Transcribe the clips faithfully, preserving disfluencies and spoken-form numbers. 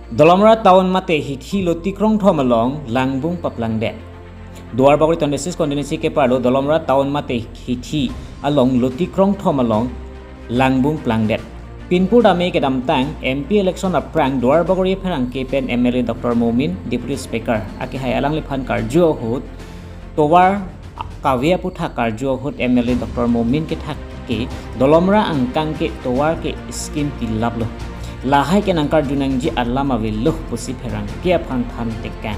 Dolamara town mate hithi loti krongthom along langbung paplangdet. Duar Bagori twenty-six constituency keparlo Dolamara town mate hithi along loti krongthom along langbung plangdet. Pinpur dame kedamtang M P election aphrang Duar Bagori apherangke pen M L A Doctor Momin, Deputy Speaker, akehai alangliphan karju ahut tovar kave aputhak karju ahut M L A Doctor Momin kethak ke Dolamara angkang ke tovar ke scheme pilaplo. Lahai ke nangkarju nangji alam avelo pusi pherangke aphan than tekang.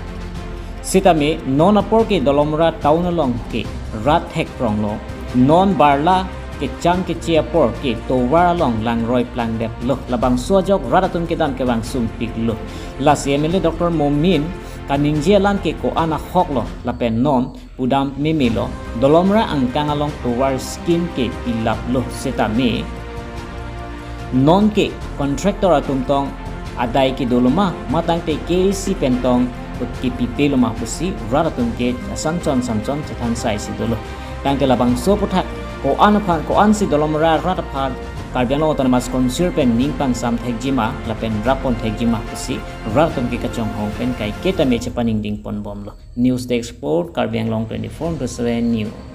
Sitame non apor ke Dolamara town along ke rat thek pronglo. Non barla kechang keche apor ke tovar along langroi plangdetlo. Labangso ajok rat atum kedam kevang sumpiklo. Lasi M L A Doctor Momin kaningje alam ke ko-an ahoklo lapen non pudam memelo, Dolamara angkang along tovar scheme ke pilaplo sitame non ke contractor atum tong adai kedolo ma, matangte K A C pen tong kepipelo ma pusi rat atum ke asanchon sanchon chethan sai si dolo. Tangte labangso aputhak ko-an aphan ko-ansi Dolamara rat aphan Karbi Anglong Autonomous Council pen ning pangsam thekji ma lapen rap pon thekji ma pusi rat atum ke kachonghong pen kaiketa me chepaningding ponbomlo. News Desk Report, Karbi Anglong twenty-four into seven News.